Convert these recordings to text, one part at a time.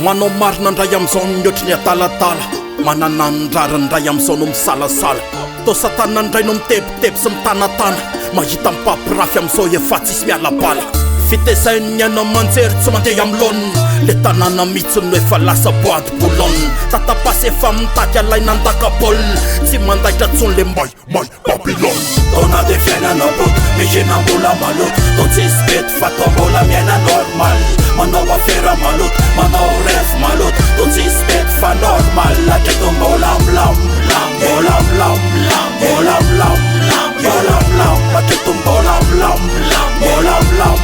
Manao marina ndray amizao ny ohatry ny adaladala Manana ny rariny ndray amizao no misalasala Toa satana ndray no mitebiteby sy mitanatana Mahita mpampirafy amizao efa tsisy miala bala Fitezain'ny haino aman-jery tsy mandeha amin'ny laoniny Le tanàna mitsy no efa lasa bois de Boulogne Tata-pasy efa mitady alaina an-daka baolina Tsy mandaitra tsony le may may Babylone Taona de fiainana boto, mihinam-bola maloto Tô tsisy bety fa tô mbola miaina normal Manao afera maloto, manao revy maloto Tô tsisy bety fa normal Hatreto mbola milam, mbola milam, mbola milam, mbola milam Hatreto mbola milam, mbola milam,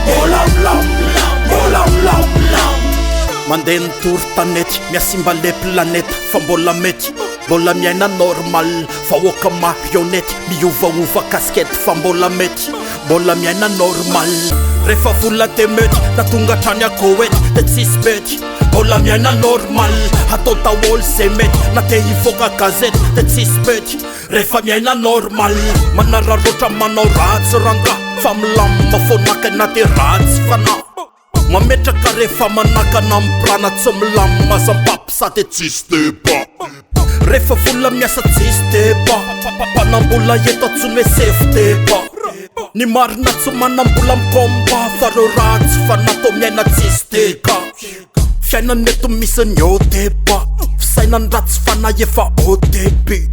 mbola milam, mbola milam Mandeha ny tour tanety, mihasimba le planète Fa mbola mety, mbola miaina normal Vahoaka marionnette, miovaova casquette Fa mbola mety, mbola miaina normal Rehefa vola de mety, na tonga hatrany à Koety De tsisy bety, mbola miaina normal Atao daholo ze mety, na te hivoaka gazety De tsisy bety, rehefa miaina normal Manararaotra manao ratsy rangaha Fa milamina foana kay na de ratsy fanahy Mametraka rehefa manakana amin'ny pirana Tsy milamina aza mpampisaha de tsisy débat Rehefa vola miasa tsisy débat Mpanambola eto antsoiny hoe sefo débat Ny marina tsy manambola mi-combat Fa reo ratsy fanahy tô miaina tsisy dégâts Fiainana eto misy ny haut et bas Fisainan'ny ratsy fanahy efa au début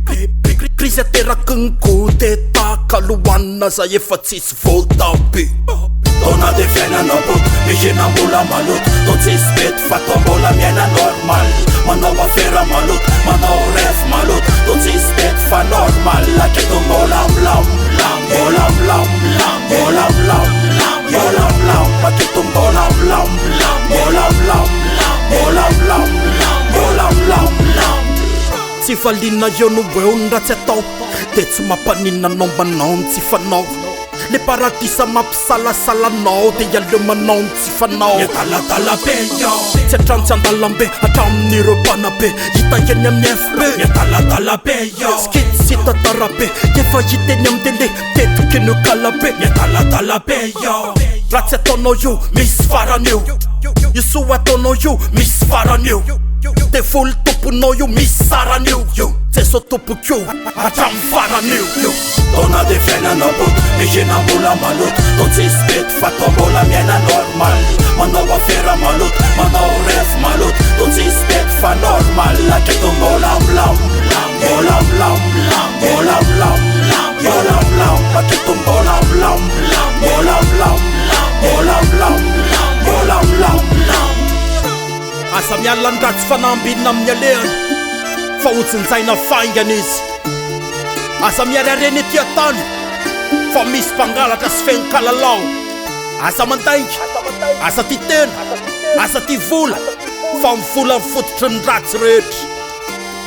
Krizy ateraky ny coup d'état Kalohanina aza efa tsisy voatabia Taona de fiainana boto, mihinam-bola maloto Tô tsisy bety fa tô mbola miaina normal Manao afera maloto, manao revy maloto Tô tsisy bety fa normal Hatreto mbola milam, mbola milam, mbola milam, mbola milam Hatreto mbola milam, mbola milam, mbola milam, mbola milam Tsy valiana eo no eo ny ratsy atao De tsy mampaninona anao manao ny tsy fanao Le paradisa mampisalasala anao De aleo manao ny tsy fanao Miadaladala be yo Tsy hatrany tsy an-dalambe hatramin'ireo mpanabe Hita eny amin'ny FB Miadaladala be yo Skit sy tantara be Efa hita eny amin'ny télé Tetiky ny kala be Miadaladala be yo Ratsy ataonao io misy farany io Io soa ataonao io misy farany io Devoly tomponao io misy sarany io io Jeso tompoko io hatramin'ny farany io io Taona de fiainana boto, mihinam-bola maloto Tô tsisy bety fa tô mbola miaina normal Manao afera maloto, manao revy maloto Tô tsisy bety fa normal Hatreto mbola milam, mbola milam, mbola milam, mbola milam Hatreto mbola milam, mbola milam, mbola milam, mbola milam Aza miala ny ratsy fanambinina amin'ny alehany Fa hojinjaina faingana izy Aza miharihary ety an-tany Fa misy mpangalatra sy feno kalalao Aza mandainga, aza tia tena, aza tia vola Fa ny vola ny fototry ny ratsy rehetra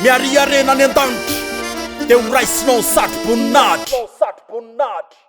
Miharihary any an-danitra Dia ho raisinao ny satroboninahitra.